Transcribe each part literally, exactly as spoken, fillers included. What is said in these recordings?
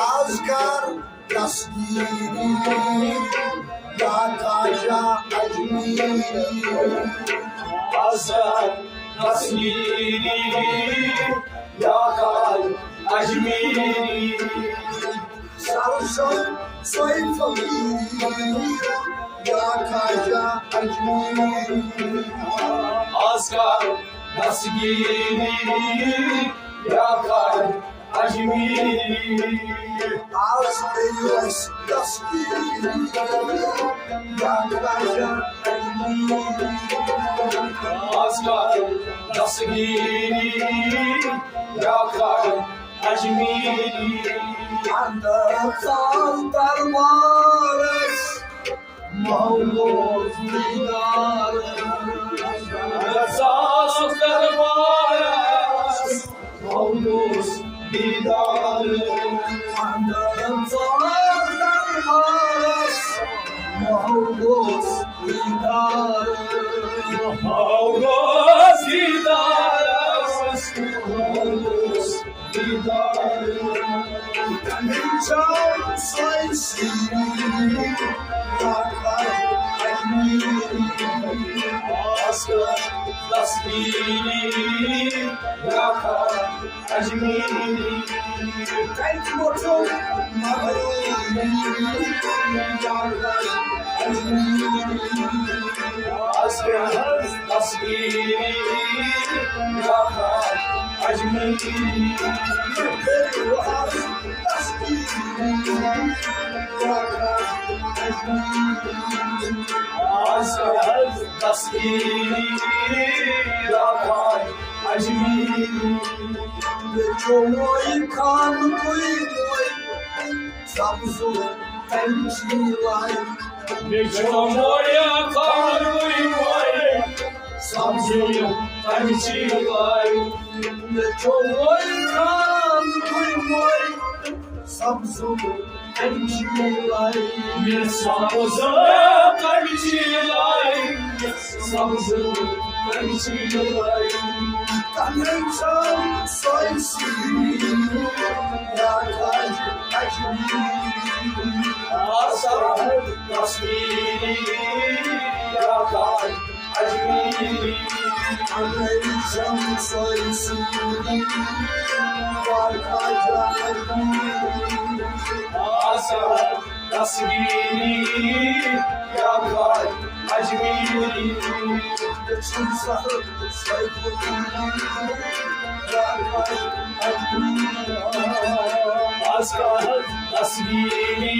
آز کر دستگیری یا خواجہ اجمیری، آز کر دستگیری یا خواجہ اجمیری، سرسم سوی فقیری یا خواجہ اجمیری، آز کر دستگیری یا خواجہ اجمیری۔ آز کٔرِو اَسہِ دستگیری یا خواجہ اجمیری، آز کر دستگیری یا خواجہ اجمیری۔ اندر ژاو دربارس محلوس دیدار، اندر ژاو دربارس محلوس دیدار، اندر ژاو دربارس محلوس دیدار، محلوس دیدار، محلوس دیدار۔ کنچا سوی سیری یا خواجہ اجمیری، آز کر دستگیری یا خواجہ اجمیری۔ تَتہِ ووٚتھُم مغروری یا خواجہ اجمیری، آز کر دستگیری یا خواجہ اجمیری۔ آز کر دستگیری یا خواجہ اجمیری۔ مےٚ چھُ وۄنۍ خانہٕ کُے وۄنۍ سبزُل تَمہِ چیٖلَے۔ مےٚ چھُ وۄنۍ خانہٕ کُے وۄنۍ سبزُل تَمہِ چیٖلَے۔ مےٚ چھُ وۄنۍ خانہٕ کُے وۄنۍ سبزُل تَمہِ چیٖلَے۔ مےٚ سبزُل تَمہِ چیٖلَے۔ سبزُل تَمہِ چیٖلَے۔ تَمہِ چیٖلَے سوی سیری یا خواجہ اجمیری۔ آز کر دستگیری یا خواجہ اجمیری۔ اندر ژاو سوی سیری یا خواجہ اجمیری۔ آز کر دستگیری یا خواجہ اجمیری۔ چھُم سہل سوی فقیری یا خواجہ اجمیری۔ آز کر دستگیری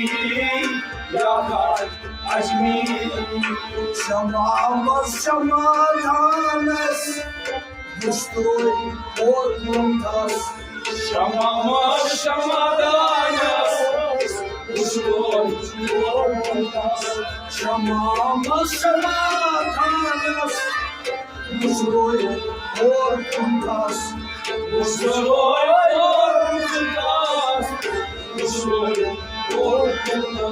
یا خواجہ اجمیری۔ شمامس شمادانس وُشتروے اور کُن تس۔ شمامس شمادانس وُشتروے اور کُن تس۔ شمامس شمادانس وُشتروے اور کُن تس۔ وُشتروے اور کُن تس۔ وُشتروے اور کُن تس۔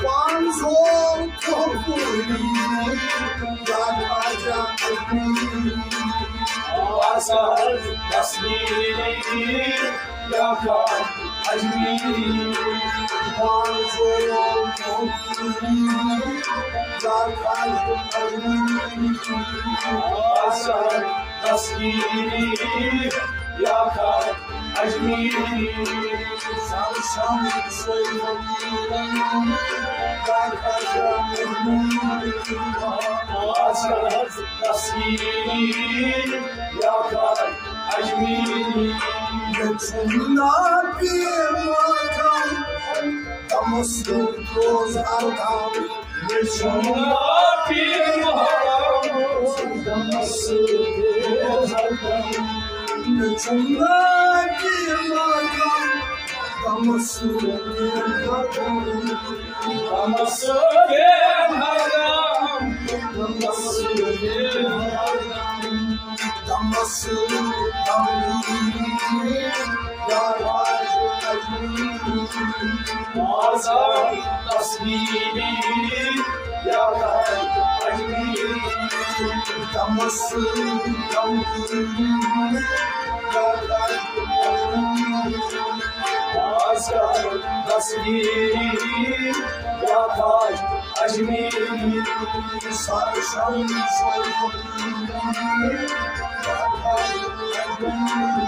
پانٛژو دۄہو پوٗری یا خواجہ اجمیری۔ آز کر دستگیری یا خواجہ اجمیری۔ پانٛژو دۄہو پوٗری یا خواجہ اجمیری۔ آز کر دستگیری یا خواجہ اجمیری۔ سرسم سوی فقیری یا خواجہ اجمیری۔ آز کر دستگیری یا خواجہ اجمیری۔ مےٚ چھُم ناپی ماکان، تَمس سۭتۍ روز ہر دم۔ مےٚ چھُم ناپی ماکان، تَمس سۭتۍ روز ہر دم۔ مےٚ چھُم ناپی ماکان، تَمس سۭتۍ روز ہر دم۔ تَمس سۭتۍ روز ہر دم۔ تَمس سۭتۍ روز ہر دم۔ تَمس سۭتۍ روز ہر دم۔ آز کر دستگیری یا خواجہ اجمیری۔ تَمس سۭتۍ روز ہر دم۔ دستگیری یا خواجہ اجمیری، سرشم سلطانی یا خواجہ اجمیری،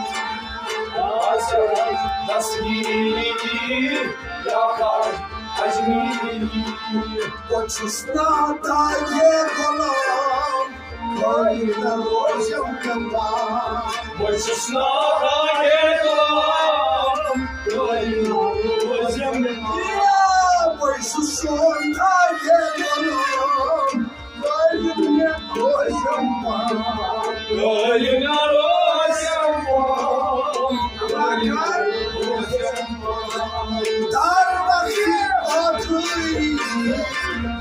سرشم دستگیری یا خواجہ اجمیری۔ بہٕ چھُس نادان یے غلام، خٲلی نہ روزٮ۪م قربان۔ بہٕ چھُس نادان یے غلام، خٲلی نہ روزٮ۪م قربان۔ بہٕ چھُس نادان یے غلام، خٲلی نہ روزٮ۪م قربان۔ خٲلی نہ روزٮ۪م قربان۔ خٲلی نہ روزٮ۪م قربان۔ دار وقتی آخری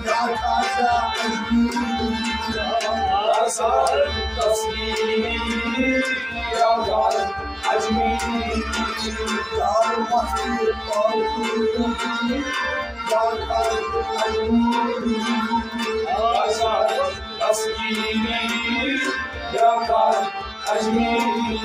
یا خواجہ اجمیری، آثار تسلیم یا خواجہ اجمیری۔ دار وقتی آخری یا خواجہ اجمیری، آثار تسلیم یا خواجہ اجمیری۔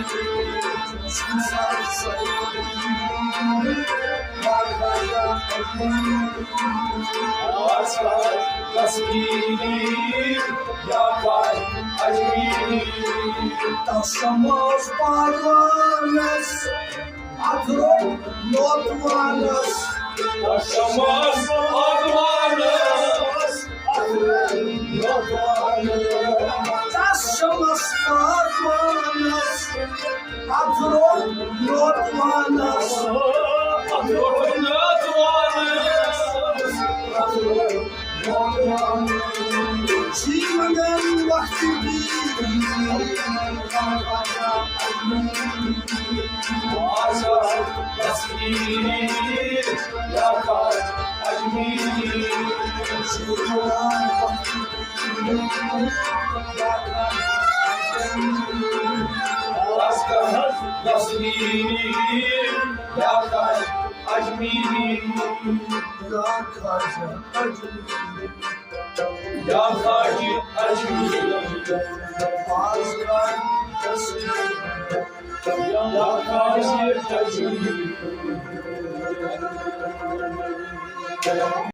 تسلیم یا خواجہ اجمیری۔ تس شمس پروانس، اتھ روٚٹ نوتوانس۔ تس شمس پروانس، اتھ روٚٹ نوتوانس۔ تس شمس پروانس، اتھ روٚٹ نوتوانس۔ اتھ روٚٹ نوتوانس۔ جیونن وقت بیری، آزاد تصویری، یا خواجہ اجمیری۔ جیونن وقت بیری، یا خواجہ اجمیری۔ آزاد تصویری، یا خواجہ اجمیری۔ یا خواجہ اجمیری۔ یا خواجہ اجمیری۔ آزاد تصویری۔ یا خواجہ اجمیری۔